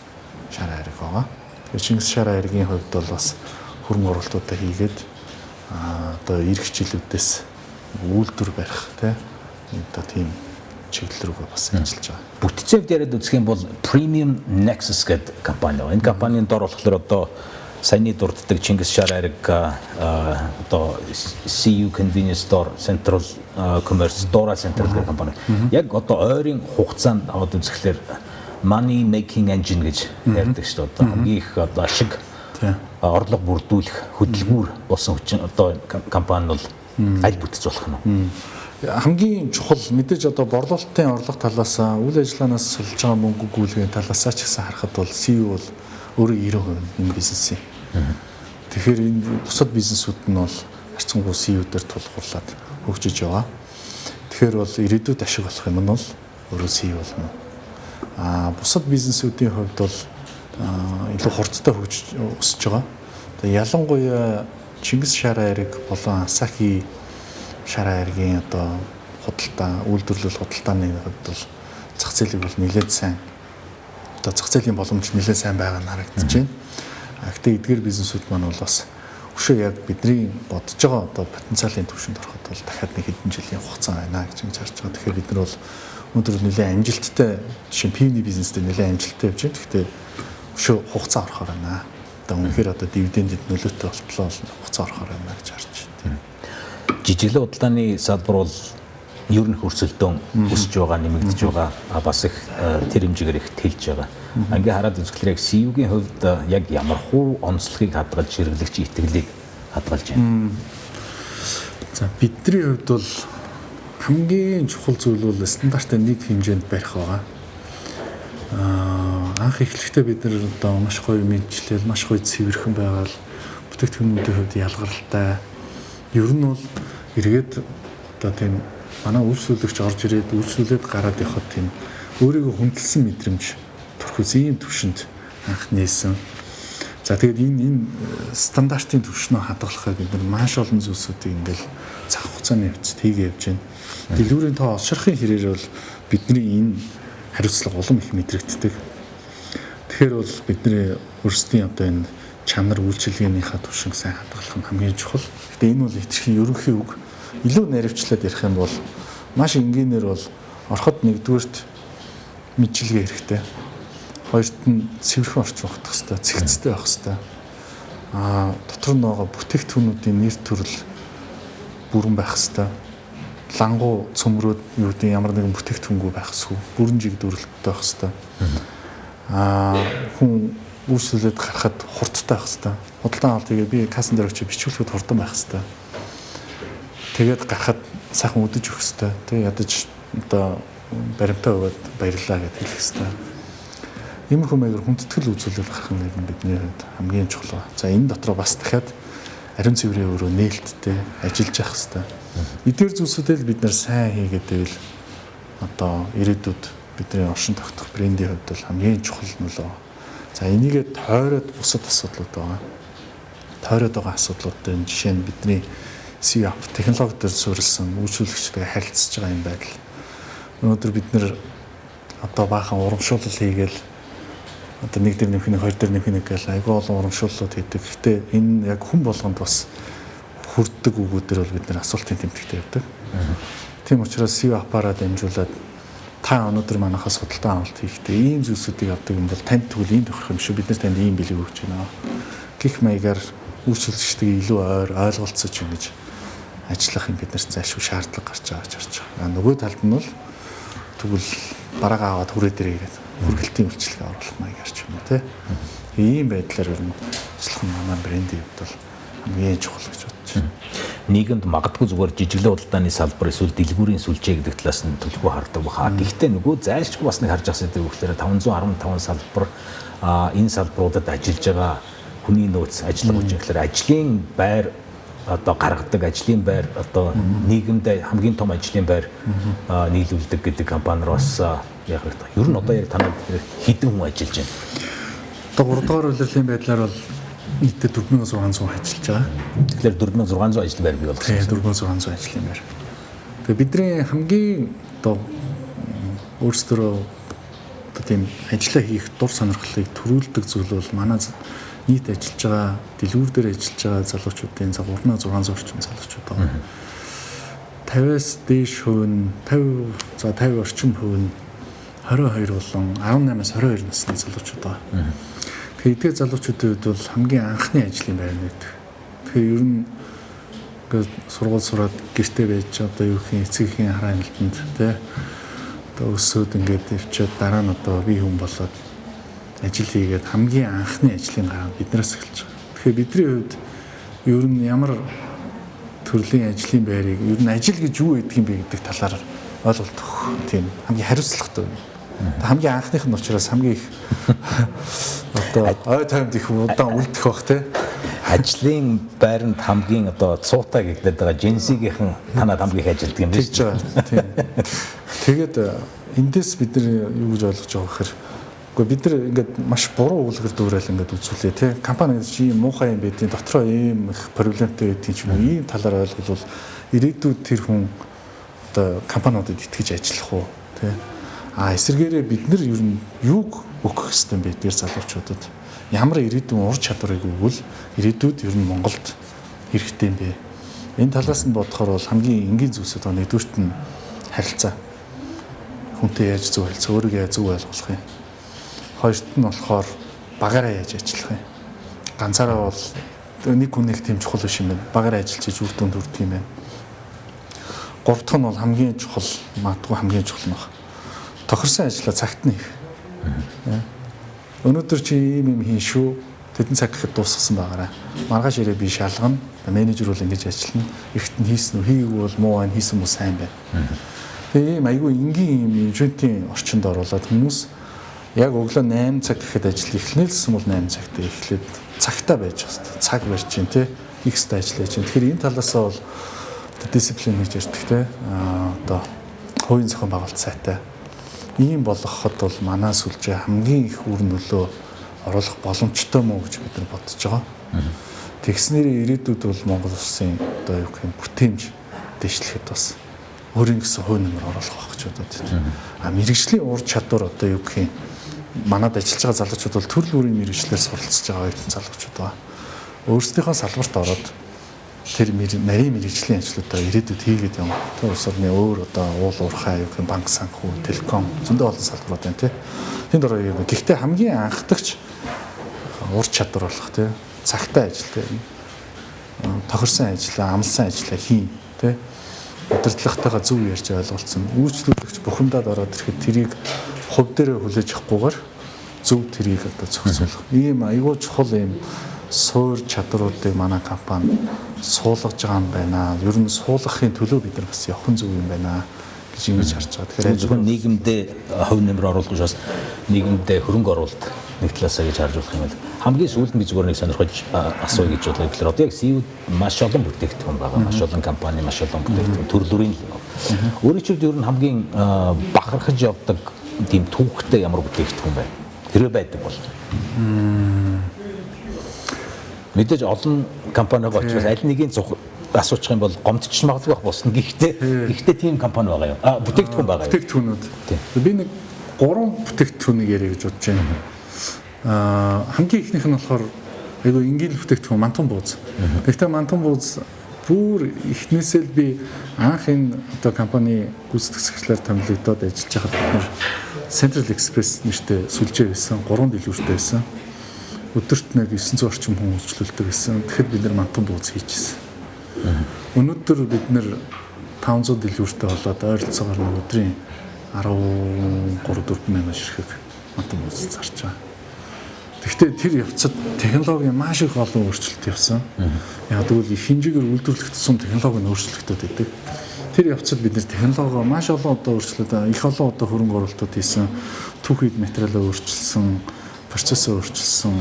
шар хайрыг байгаа. Тэгээ Чингис шар хайргийн хувьд бол бас хөрөнгө оруулалтуудаа хийгээд одоо ирэх жилүүдээс үйлдвэр барих одоо тийм чиглэл рүүгээ бас ажиллаж байгаа. Бүтцийн хувьд яриад үзэх юм бол Premium Nexus гэдэг компани байна. Энэ компанийн дор болохоор одоо саяны дурддаг Чингис шар хайрыг, одоо CU Convenience Store, Central Commerce, Dora Central гэх компани. Яг одоо ойрын хугацаанд аваад үзэхлээр money making engine гэж ярьдаг шүү дээ. Одоо хамгийн их одоо ашиг, орлого бүрдүүлэх хөдөлгүүр болсон хүчин одоо компани бол аль бүтэц болох нь? Хамгийн чухал мэдээж одоо борлуулалтын орлого талаас, үйл ажиллагаанаас сулж байгаа мөнгө гүйлгээний талаас ч гэсэн харахад бол CU бол өөрөө 90% энэ бизнесийн. Тэгэхээр энэ бусад бизнесүүд нь бол харьцангуй CU дээр тулгуурлаад хөгжиж байгаа. Тэгэхээр бол ирээдүйд ашиг болох юм нь бол өөрөө CU болно. Бусад бизнесүүдийн хувьд бол илүү хурдтай хөгжиж өсөж байгаа. Тэгээ ялангуяа Чингис шар хайрыг болон Асахи шар хайргийн одоо худалдаа, үйлдвэрлэл худалдааны хувьд бол зах зээлийг бол нэлээд сайн, одоо зах зээлийн боломж нэлээд сайн байгаа нь харагдаж байна. Гэхдээ эдгээр бизнесүүд маань бол бас өшөө яг бидний бодож байгаа одоо потенциалын түвшинд ороход бол дахиад нэг хэдэн жилийн хугацаа байна гэж ингэж харж байгаа. Тэгэхээр бид нар бол өнөөдөр нэлээд амжилттай, жишээ нь пивний бизнес дээр нэлээд амжилттай явж байна. Гэхдээ өшөө хугацаа орохоор байна. Одоо үнэхээр одоо дивидендэд нөлөөтэй болтлоо хугацаа орохоор байна гэж харж байна. Жижиглэн худалдааны салбар бол ер нь өрсөлдөөн өсөж байгаа, нэмэгдэж байгаа, бас их тэр хэмжээгээр их тэлж байгаа. Ингээ хараад үзэхлээр яг CU-гийн хувьд яг ямар хуу онцлогийг хадгалж, хэрэглэгч итгэлийг хадгалж байна? За, бидний хувьд бол хамгийн чухал зүйл бол стандартын нэг хэмжээнд барих байгаа. Анх эхлэхдээ бид нар одоо маш гоё мэдчлэл, маш гоё цэвэрхэн байгаал бүтээгдэхүүнүүдийн хувьд ялгаралтай. Ер нь бол эргээд одоо тийм манай үйлчлүүлэгч орж ирээд үйлчлүүлээд гараад явхад тийм өөрийгөө хүндэлсэн мэдрэмж төрөхөөс ийм төвшөнд анх нээсэн. За, тэгээд энэ стандартын түвшнөө хадгалахад бид нар маш олон зүйлсүүдийг ингээл цаг хугацааны явцад хийгээ явж байна. Дэлгүүрийн тоо олширхын хэрээр бол бидний энэ хариуцлага улам их мэдрэгддэг. Тэгэхээр бол бидний өөрсдийн одоо энэ чанар, үйлчилгээнийхаа түвшинг сайн хадгалах нь хамгийн чухал. Гэтэ энэ бол хэтэрхий ерөнхий үг. Илүү наривчлаад ярих юм бол маш энгийнээр бол ороход нэгдүгээрт Мэдлэгээ хэрэгтэй. Хоёрт нь цэвэрхэн орчин багтах хэрэгтэй, цэгцтэй байх хэрэгтэй. Дотор нь байгаа бүтээгдэхүүнүүдийн нэр төрөл бүрэн байх хэрэгтэй. Лангуу цөмрөөд юу гэдэг ямар нэгэн бүтээгдэхүүнгүй байх ёсгүй. Бүрэн жигдүүрэлттэй байх хэрэгтэй. Хүн үйлчлүүлээд гарахад хурдтай байх хэрэгтэй. Худалдан авалт хийгээ би кассан дээр очиж бичүүлэхэд хурдан байх хэрэгтэй. Тэгээд гарахад сайхан үдэж өгөх хэрэгтэй. Тэг ядаж одоо баримтаа өгөөд баярлалаа гэж хэлэх хэрэгтэй. Иймэрхүү маягаар хүндэтгэл үзүүлэл гарах нь бидний хувьд хамгийн чухал. За энэ дотроо бас дахиад ариун цэврийн өрөө нээлттэй ажиллаж явах хэрэгтэй. Эдгээр зүйлсүүдээ л бид нар сайн хийгээд байвал одоо ирээдүйд бидний оршин тогтох брендийн хувьд бол хамгийн чухал нөлөө. За энийгээ тойроод бусад асуудлууд байгаа. Тойроод байгаа асуудлууд дээр жишээ нь бидний CUP технологи дээр суурилсан үйлчлүүлэгчтэйгээ харилцаж байгаа юм байдал. Өнөөдөр бид нэр одоо баахан урамшуулал хийгээл одоо нэг дээр нэмэх нэг, хоёр дээр нэмэх нэг гэл айгүй олон урамшууллууд хийдэг. Гэхдээ энэ яг хүн болгонд бас хүрддэг үгүүдэр бол бид нэр асуултын тэмдэгтээ явдаг. Тийм учраас CUP-аараа дамжуулаад та өнөөдөр манайхаас худалдан авалт хийхдээ ийм зүйлсүүдийг авдаг юм бол танд тэгвэл ийм тохирох юм шүү. Бид нар танд ийм бэлэг өгч байна. Гэх маягаар үйлчлэгчтэйгээ илүү ойр ойлголцож ингэж ажиллах юм бид нарт зайлшгүй шаардлага гарч байгаа гэж харж байгаа. Нөгөө талд нь бол тэгвэл бараагаа аваад хүрээ дээрээ ирээд хүргэлтийн үйлчилгээ оруулах маягаар ч юм уу те. Ийм байдлаар ер нь ажиллах нь манай брендийн хувьд бол хамгийн чухал гэж бодож байна. Нийгэмд магадгүй зүгээр жижиглэн худалдааны салбар эсвэл дэлгүүрийн сүлжээ гэдэг талаас нь төлхөө хардаг баха. Гэхдээ нөгөө зайлшгүй бас нэг харж байгаа сэдв гэхээр 515 салбар энэ салбаруудад ажиллаж байгаа хүний нөөц ажиллах хүч гэхээр ажлын байр одоо гаргадаг, ажлын байр одоо нийгэмд хамгийн том ажлын байр нийлүүлдэг гэдэг компаниар бас яг хэрэгтэй. Ер нь одоо яг танад хэдэн хүн ажиллаж байна? Одоо 3 дугаар улирлын байдлаар бол нийтдээ 4600 ажиллаж байгаа. Тэгэхээр 4600 ажлын байр бий болгосон. Тийм, 4600 ажлын байр. Тэгээ бидний хамгийн одоо өөрсдөө одоо тийм ажиллаа хийх дур сонирхлыг төрүүлдэг зүйл бол манай нийт ажиллаж байгаа дэлгүүр дээр ажиллаж байгаа залуучуудын 3600 орчим залуучууд байгаа. 50-аас дээш хувь нь 50 за 50 орчим хувь нь 22 болон 18-аас 22 насны залуучууд байгаа. Тэгэхээр эдгээр залуучуудын хувьд бол хамгийн анхны ажлын байр нэгдэг. Тэгэхээр ер нь ингээд сургууль сураад гэртээ байж одоо юу гэх юм эцэгхийн хараа хяналтанд тий одоо өсөөд ингээд явчаад дараа нь одоо бие хүн болоод ажил хийгээд хамгийн анхны ажлын гараа биднээс эхэлж байгаа. Тэгэхээр бидний хувьд ер нь ямар төрлийн ажлын байрыг ер нь ажил гэж юу гэдэг юм бэ гэдэг талаар ойлголт өгөх тийм хамгийн хариуцлагатай юм. Хамгийн анхных нь учраас хамгийн их одоо ой тоймд их удаан үлдэх бах тий. Ажлын байранд хамгийн одоо цуутай гэгдээд байгаа Gen Z-гийнхэн танад хамгийн их ажилладаг юм биш үү? Тийм. Тэгээд эндээс бид нар юу гэж ойлгож байгаа гэхээр үгүй бид нар ингээд маш буруу үлгэр дуурайл ингээд үзүүлээ тий. Компани гэдэг чинь ийм муухай юм байдیں۔ Дотроо ийм их проблемтай байдیں ч юм уу. Ийм талаар ойлголвол ирээдүйд тэр хүн одоо компаниудад итгэж ажиллах уу тий. А эсвэргээрээ бид нар ер нь юуг өгөх ёстой юм бэ дээр залуучуудад ямар ирээдүйн ур чадварыг өгвөл ирээдүйд ер нь Монголд хэрэгтэй юм бэ? Энэ талаас нь бодохоор бол хамгийн энгийн зүйлсүүд байгаа. Нэгдүгüрт нь харилцаа. Хүнтэй яаж зөв харилцаа, өөрийгөө яаж зөв ойлгох юм. Хоёрт нь болохоор багаараа яаж ажиллах юм. Ганцаараа бол нэг хүн нэг тийм чухал биш юм байна. Багаараа ажиллаж хийж үр дүнд хүрдэг юм байна. Гурав дахь нь бол хамгийн чухал, магадгүй хамгийн чухал нь баг. Тохирсон ажлаа цагт нь хийх. Өнөөдөр чи ийм юм хийн шүү. Тэдэн цаг гэхэд дуусгасан байгаарай. Маргааш ирээ би шалгана. Менежер бол ингэж ажиллана. Эрт нь хийсэн үү, хийгээгүй бол муу байна, хийсэн бол сайн байна. Тэгээ ийм айгүй энгийн ийм менежментийн орчинд оруулаад хүмүүс яг өглөө 8 цаг гэхэд ажил эхлэнэ л гэсэн бол 8 цагт эхлээд цагтаа байж хэвээр. Цаг барьж чинь тий. Хийх ёстой ажил хийж чинь. Тэгэхээр энэ талаасаа бол дисциплин гэж ярьдаг тий. Одоо хувийн зохион байгуулалт сайтай. Ийм болгоход бол манай сүлжээ хамгийн их үр нөлөө оруулах боломжтой мó гэж бид нар бодож байгаа. Тэгснээрээ ирээдүйд бол Монгол улсын одоо юу гэх юм бүтээмж дэвшлэхэд бас өөрийн гэсэн хувь нэмэр оруулах байх гэж бодод байна. А мэрэгжлийн ур чадвар одоо юу гэх юм манад ажиллаж байгаа залуучууд бол төрөл бүрийн мэрэгжлээр суралцж байгаа оюутан залуучууд байгаа. Өөрсдийнхөө салбарт ороод Тэр нарийн мэргэжлийн ажлуудаа ирээдүйд хийгээд явна. Тэр улс орны өөр одоо уул уурхай, юу гэх юм, банк санхүү, телеком зөндөө олон салбарууд байна тий. Тэнд ороо юм. Гэхдээ хамгийн анхдагч ур чадвар болох тий. Цагтай ажил тий. Тохирсон ажлаа, амлсан ажлаа хийн тий. Удирдлагатайгаа зөв ярьж ойлголцсон. Үйлчлүүлэгч бухимдаад ороод ирэхэд тэрийг хувь дээрээ хүлээж авахгүйгээр зөв тэрийг одоо зохицуулах. Ийм айгүй чухал ийм суур чадруудыг манай компани суулгаж байгаа юм байна. Ер нь суулгахын төлөө бид нар бас явах зөв юм байна гэж ингэж харж байгаа. Тэгэхээр зөвхөн нийгэмдээ хувь нэмэр оруулах гэж бас нийгэмдээ хөрөнгө оруулалт нэг талаасаа гэж харж болох юм байна. Хамгийн сүүлд би зүгээр нэг сонирхож асууя гэж бодлоо. Тэгэхээр одоо яг CEO маш олон бүтээгдэхүүн байгаа. Маш олон компани, маш олон бүтээгдэхүүн төрлөрийн л юм. Өөрийн чинь ер нь хамгийн бахархаж явдаг тийм түүхтэй ямар бүтээгдэхүүн байна? Хэрвээ байдаг бол. Мэдээж олон компаниг очихоос аль нэгийг асуучих юм бол гомдчих магадгүй байх босно. Гэхдээ тийм компани байгаа юм. Бүтээгдэхүүн байгаа юм. Бүтээгдэхүүнүүд. Би нэг 3 бүтээгдэхүүнийг яриа гэж бодож байна. Хамгийн ихнийх нь болохоор айгүй энгийн бүтээгдэхүүн мантан бууз. Гэхдээ мантан бууз бүр эхнээсээ л би анх энэ одоо компани гүйцэтгэх захирлаар томилогдоод ажиллаж байхад бид нар Central Express нэртэй сүлжээ байсан, 3 дэлгүүртэй байсан. Өдөрт нэг 900 орчим хүн үйлчлүүлдэг байсан. Тэгэхэд бид нар мантан бууз хийжсэн. Өнөөдөр бид нар 500 дэлгүүртэй болоод ойролцоогоор нэг өдрийн 13-4 мянган ширхэг мантан бууз зарж байгаа. Гэхдээ тэр явцад технологийн маш их олон өөрчлөлт явсан. Яг тэгвэл их хэмжээгээр үйлдвэрлэх тусам технологи нь өөрчлөгдөд байдаг. Тэр явцад бид нэр технологи маш олон удаа өөрчлөлт, их олон удаа хөрөнгө оруулалтууд хийсэн, түүхийд материалаа өөрчилсөн, процессоо өөрчилсөн,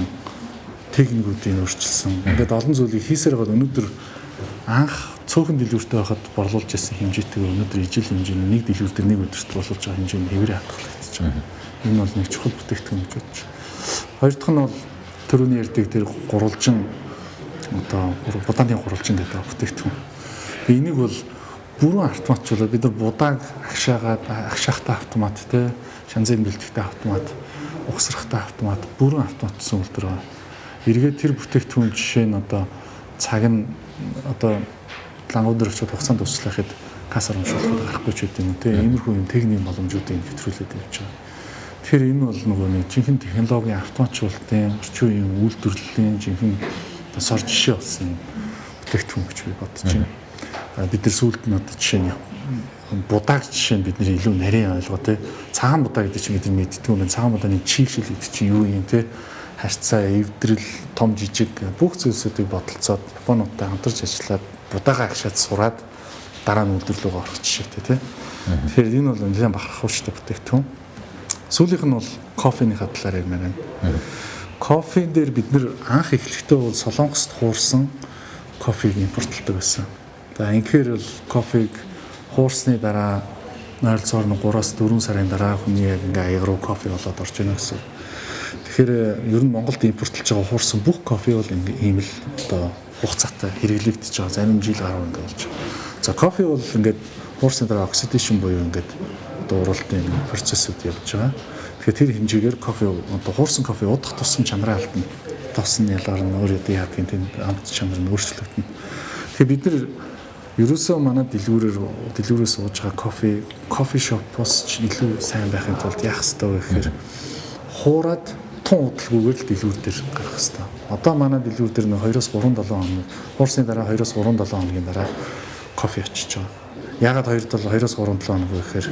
техникүүдийг өөрчилсөн. Ингээд олон зүйлийг хийсээр байгаад өнөөдөр анх цөөхөн дэлгүүртэй байхад борлуулж ирсэн хэмжээтэйгээр өнөөдөр ижил хэмжээний нэг дэлгүүр дээр нэг өдөрт борлуулж байгаа хэмжээний хэвээрээ хадгалагдчихж байгаа. Энэ бол нэг чухал бүтээгдэхүүн гэж бодож байна. Хоёр дахь нь бол төрөний ярьдаг тэр гурвалжин одоо будааны гурвалжин гэдэг бүтээгдэхүүн. Энийг бол бүрэн автоматжуулаад бид нар будааг агшаагаад агшаахтай автомат те шанзын бэлтгэхтэй автомат, угсрахтай автомат, бүрэн автоматжсан үйлдвэр байна. Эргээд тэр бүтээгдэхүүн жишээ нь одоо цаг нь одоо лангууд дээр очиод хугацаанд дуслахад кассаар уншуулахад гарахгүй ч гэдэм юм те. Иймэрхүү юм техникийн боломжуудыг нэвтрүүлээд явж байгаа. Тэгэхээр энэ бол нөгөө нэг жинхэнэ технологийн автоматжуулалтын, орчин үеийн үйлдвэрлэлийн жинхэнэ сор жишээ болсон юм бүтээгдэхүүн гэж би бодож байна. Бид нар сүүлд нь одоо жишээ нь будааг жишээ нь бид нэр илүү нарийн ойлгоо те. Цагаан будаа гэдэг чинь бид нар мэддэг юм байна. Цагаан будааны чийгшил гэдэг чинь юу юм те. Харьцаа, эвдрэл, том жижиг бүх зүйлсүүдийг бодолцоод Японуудтай хамтарч ажиллаад будаагаа агшаад сураад дараа нь үйлдвэрлэл рүү орох жишээтэй те. Тэгэхээр энэ бол нэлээд бахархууштай бүтээгдэхүүн. Сүүлийнх нь бол кофений талаар ярмаар байна. Кофе дээр бид нэр анх эхлэхдээ бол Солонгост хуурсан кофег импортлдог байсан. За инхээр бол кофег хуурсны дараа ойролцоогоор 3-4 сарын дараа хүний яг ингээ аяг руу кофе болоод орж ийнэ гэсэн. Тэгэхээр ер нь Монголд импортлж байгаа хуурсан бүх кофе бол ингээ ийм л одоо хугацаатай хэрэглэгдэж байгаа. Зарим жил гаруй ингээ болж байгаа. За кофе бол ингээд хуурсны дараа оксидашн буюу ингээд одоо уралтын процессууд явж байгаа. Тэгэхээр тэр хэмжээгээр кофе одоо хуурсан кофе удах тусам чанараа алдна. Тос нь ялгарна, өөр яадаг яадгийн тэнд амт чанар нь өөрчлөгдөнө. Тэгэхээр бид нар ерөөсөө манай дэлгүүрээс ууж байгаа кофе, кофе шопоос ч илүү сайн байхын тулд яах ёстой вэ гэхээр хуураад тун удалгүйгээр л дэлгүүр дээр гарах ёстой. Одоо манай дэлгүүр дээр нэг 2-3 7 хоног хуурсны дараа 2-3 7 хоногийн дараа кофе очиж байгаа. Яагаад 2-3 7 хоног вэ гэхээр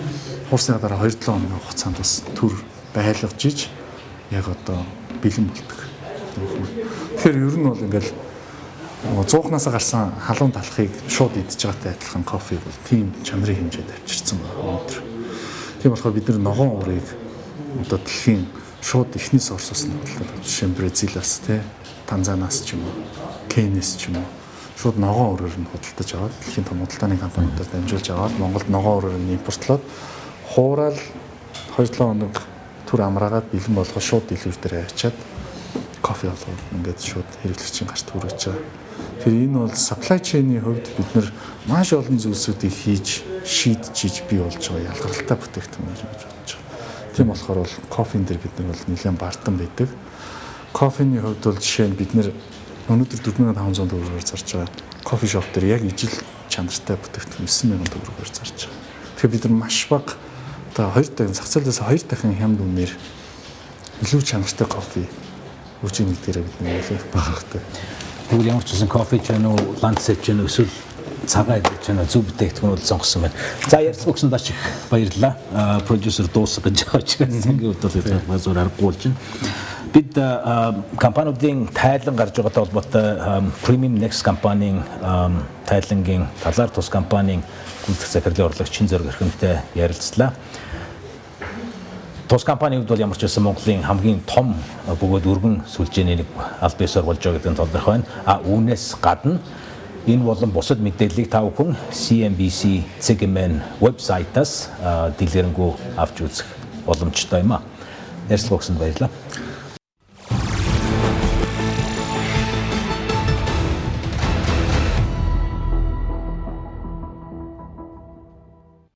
хуурсны дараа 2-7 хоногийн хугацаанд бас төр байлгаж иж яг одоо бэлэн болдог. Тэгэхээр ер нь бол ингээл 100-наас гарсан халуун талхыг шууд идэж байгаатай адилхан кофе бол тийм чанарын хэмжээд авчирсан байна өнөөдөр. Тийм болохоор бид нар ногоон уурыг одоо дэлхийн шууд эхний сорсоос нь худалдаад жишээ нь Бразилиас те Танзанаас ч юм уу, Кенээс ч юм уу шууд ногоон уураар нь худалдаж аваад дэлхийн том худалдааны компаниудаар дамжуулж аваад Монголд ногоон уураар нь импортлоод хуурал 2-7 хоног түр амраагаад бэлэн болгоод шууд дэлгүүр дээр авчиад кофе болгоод ингээд шууд хэрэглэгчийн гарт хүргэж байгаа. Тэр энэ бол supply chain-ийн хувьд бид нар маш олон зүйлсүүдийг хийж шийдэж иж бий болж байгаа ялгаралтай бүтээгдэхүүн гэж бодож байгаа. Тийм болохоор бол кофен дээр бид нар бол нэлээд бардам байдаг. Кофений хувьд бол жишээ нь бид нар Өнөөдөр 4500 төгрөгөөр зарж байгаа. Coffee shop дээр яг ижил чанартай бүтээгдэхүүн 9000 төгрөгөөр зарж байгаа. Тэгэхээр бид нар маш бага, одоо хоёр дахин, зах зээлээс хоёр дахин хямд үнээр илүү чанартай кофе өгч ийн гэдгээрээ бид нэг илүү их бахархдаг. Тэгвэл ямар ч гэсэн кофе ч вэ үү, Ланцет ч вэ үү, эсвэл цагаан идэж ч вэ, зөв бүтээгдэхүүн бол сонгосон байна. За, ярилцлага өгсөн даач их баярлалаа. Продюсер дуусах гэж байгаа учраас сангийн хувьд бол зур аргагүй болж байна. Бид компаниудын тайлан гарч байгаатай холбоотой Premium Next компанийн тайлангийн талаар тус компанийн гүйцэтгэх захирлын орлогч Чин Зориг эрхэмтэй ярилцлаа. Тус компанийн хувьд бол ямар ч байсан Монголын хамгийн том бөгөөд өргөн сүлжээний нэг аль биесээр болж байгаа гэдэг нь тодорхой байна. А үүнээс гадна энэ болон бусад мэдээллийг та бүхэн CNBC.mn вебсайтаас дэлгэрэнгүй авч үзэх боломжтой юм а. Ярилцлага өгсөнд баярлалаа.